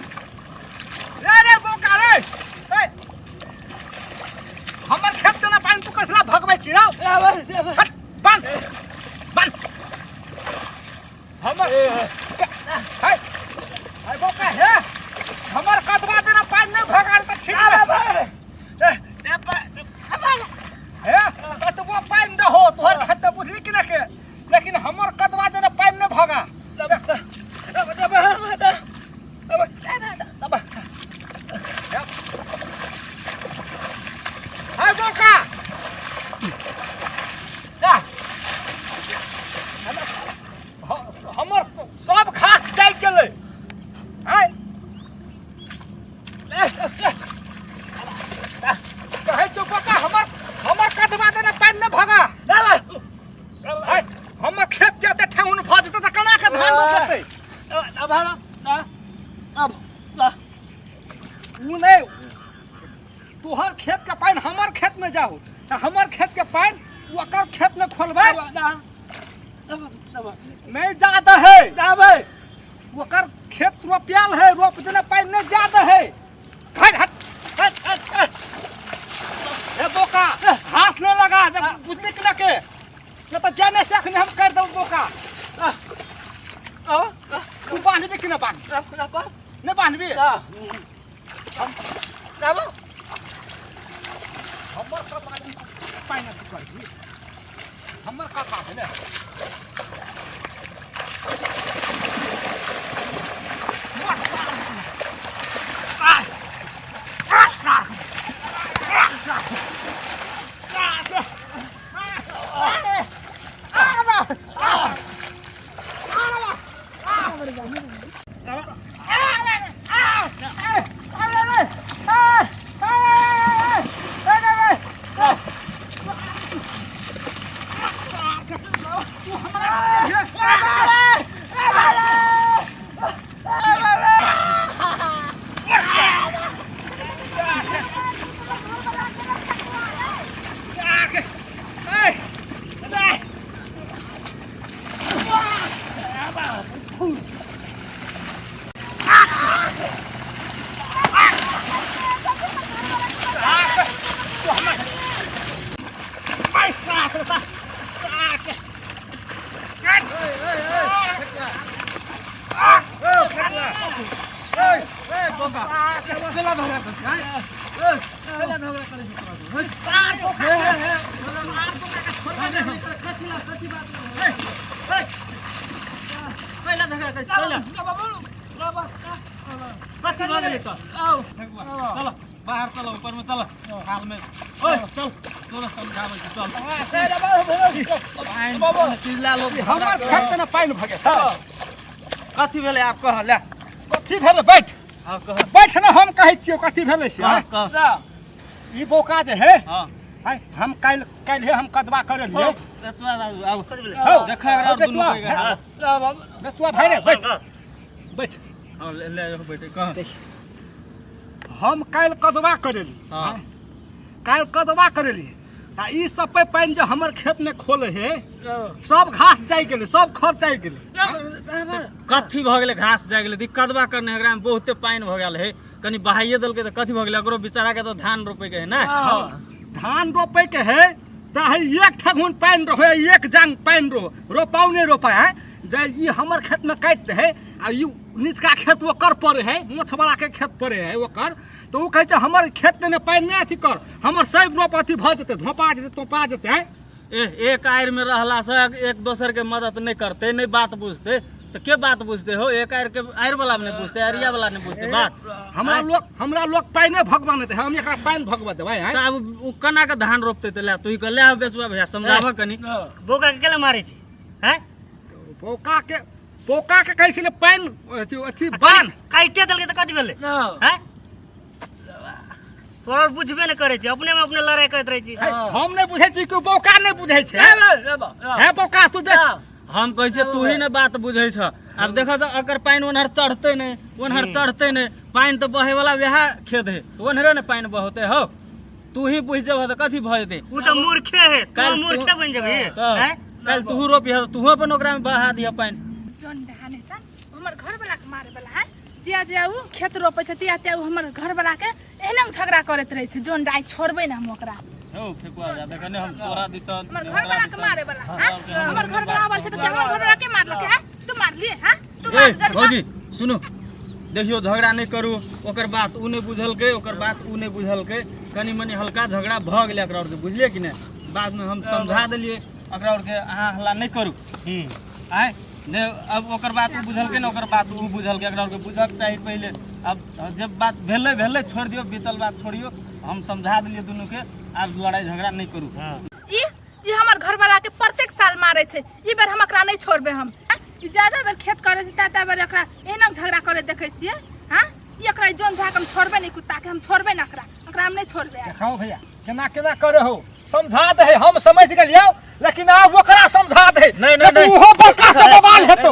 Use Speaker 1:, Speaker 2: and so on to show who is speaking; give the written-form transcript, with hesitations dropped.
Speaker 1: रे रे बोका रे ए, हमर खेत तेना पानि तू कसला भगबै छी रौ हट बान्ह बान्ह हमर हे हे बोका हे हमर कदवा देना पानि नहि भगाड़ तऽ ठीक हे कतबो पानि दहो तोहर खेत तऽ बुझली कि ना के लेकिन हमर कदवा देना पानि नहि भगा हे बोका हमर सब घास जाइ गेलै आय कहै छौ बोका हमर हमर कदवा देने पानि नहि भगा आय हमर खेत जेतै ठेहुन भऽ जेतै तऽ केना के धान रोपेतै उ नहि तोहर खेत के पानि हमर खेत में जाओ तऽ हमर खेत के पानि ओकर खेत में खोलबै नहीं ज्यादा है ओकर खेत रोपियल है रोप देने पानि नहीं ज्यादा है हट हट हट हट हट हे बोका हाथ नहीं लगा जब बुझली कि ना के न तो जाने से अखने हम कर दऊ बोका तू बांधबी कि ना बांध नहीं बांधबी हमर का बांध पानि अथी करबी हमर का बांध ने
Speaker 2: कथी भऽ गेलै तऽ चल बाहर चल ऊपर में चल हाल में ओए चल तोरा समझाबै छी चल चिल्ला लो
Speaker 1: हमर खेत ने पानि भऽ गेल
Speaker 2: कथी भेलै आब कह ले
Speaker 1: कथी भेलै बैठ
Speaker 2: हँ कह
Speaker 1: बैठ ने हम कहै छियौ कथी भेलै से
Speaker 2: कह कह
Speaker 1: ई बोका जे है
Speaker 2: हँ
Speaker 1: आय, हम काल्हि काल्हि हम कदवा करलियै
Speaker 2: बेचुआ आब
Speaker 1: हौ,
Speaker 2: देख एकरा
Speaker 1: हौ,
Speaker 2: दुनू
Speaker 1: बेचुआ,
Speaker 2: कोइ के।
Speaker 1: बेचुआ भाइ रे बैठ बैठ
Speaker 2: हँ ले ले बैठ कह
Speaker 1: हम काल्हि कदवा करेली
Speaker 2: हँ
Speaker 1: काल्हि कदवा करेली आ ई सब पे पानि जे हमर खेत में खोले है सब घास जाइ गेलै सब खर जाइ गेलै
Speaker 2: कथी भऽ गेलै घास जाइ गेलै दिक्कत बा करने एकरा में बहुते पानि भऽ गेल है कनि बहाइए देलकै तऽ कथी भऽ गेलै ओकरो बेचारा के तऽ धान रोपे के है ने
Speaker 1: धान रोपे के है तऽ है एक ठगुन पानि रहो एक जांग पानि रहो रोपाउ नहि रोपा है जे ई हमर खेत में काटि दे है आ ई निचका खेत ओकर पड़े है मोछ वाला के खेत पड़े है ओकर तऽ ओ कहै छै हमर खेत ने पानि नहि अथी कर हमर सब रोप अथी भऽ जेतै धोपा जेतै तोपा जेतै है
Speaker 2: ए एक आड़ि में रहला से एक दोसर के मदद नहीं करते नहीं बात बुझते तो के बात बुझते हो एक आड़ि के आड़ि वाला नहीं बुझते अरिया वाला नहीं बुझते बात
Speaker 1: हमरा लोग पानि भगवान हेतै हम एकरा पानि भगवा देबै
Speaker 2: तऽ आब उ केना के धान रोपते तऽ ले तू कह ले बेचुआ भैया समझाबह कनी
Speaker 3: बोका के केला मारै छी हैं
Speaker 1: बोका के कहै छलै पानि अथी अथी बान्ह
Speaker 3: काटिए देलकै तऽ कथी भेलै हैं तोरा बुझबे नहि करै छी अपने में अपने लड़ाई करैत रहै छी
Speaker 1: है, हम नहि बुझै छी कि बौका नहि बुझै छै हे बौका तू बे
Speaker 2: हम कहै छियै तू ही ने बात बुझै छ आब देख तऽ अकर पानि ओन्हर चढ़तै नहि ओन्हर चढ़तै नहि पानि तऽ बहे वाला वएह खेत है ओन्हरे ने पानि बहतै हो तू ही बुझि जेबह तऽ कथी भऽ जेतै?
Speaker 3: उ तऽ मूर्खे है, तू
Speaker 2: काल्हि
Speaker 3: मूर्खे बनि जेबही।
Speaker 2: तऽ
Speaker 3: हैं?
Speaker 2: काल्हि तूहू रोपिह तऽ तूहू अपन ओकरामे बहा दिह पानि।
Speaker 4: जौन धान हेतै हमर घरवला के मारे वाला है। जिया जिया उ खेत रोपै छै तिया तिया उ हमर घरवला के एहना झगड़ा करैत रहै छै। जौन डाइ छोड़बै ना हम ओकरा।
Speaker 2: हौ फेकुआ जा, देखऽ ने हम तोरा दिसन
Speaker 4: हमर घरवला के मारे वाला है। हमर घरवला आबल छै तऽ हमर घरवला के मारलक है? तू मारलिए? हां, तू मार
Speaker 2: ए
Speaker 4: जल्दी।
Speaker 2: भौजी सुनू, देखियौ झगड़ा नहि करू। ओकर बात उ नहि बुझलकै, ओकर बात उ नहि बुझलकै। कनि मनि हल्का झगड़ा भऽ गेलै एकरा आओरके, बुझलियै कि नहि? बादमे हम समझा देलियै एकरा आओरके, अहाँ हल्ला नहि करू। आँय नहि, अब ओकर बात उ बुझलकै ने, ओकर बात उ बुझलकै। एकरा आओरके बुझक चाही पहिले। अब जब बात भेलै भेलै, छोड़ि दियौ, बीतल बात छोड़ियौ। हम समझा देलियै दुनूके, आब लड़ाइ झगड़ा नहि करू।
Speaker 4: ई ई हमर घरवाला के प्रत्येक साल मारे छै। ई बेर हम एकरा नहि छोड़बै। हम ई ज्यादा बेर खेत करे छै ता बेर एकरा एहना झगड़ा करे देखै छियै। हाँ, ई एकरा जोन झा के हम छोड़बै नहि, कुत्ता के हम छोड़बै ना। एकरा एकरा हम नहि छोड़बै आइ।
Speaker 1: देखाओ भैया केना केना करे हो, समझा दे। हम समझ गेलियौ, लेकिन आब ओकरा समझा दे।
Speaker 2: नहीं, नहीं, नहीं।
Speaker 1: ओहो बड़का से बवाल हेतौ।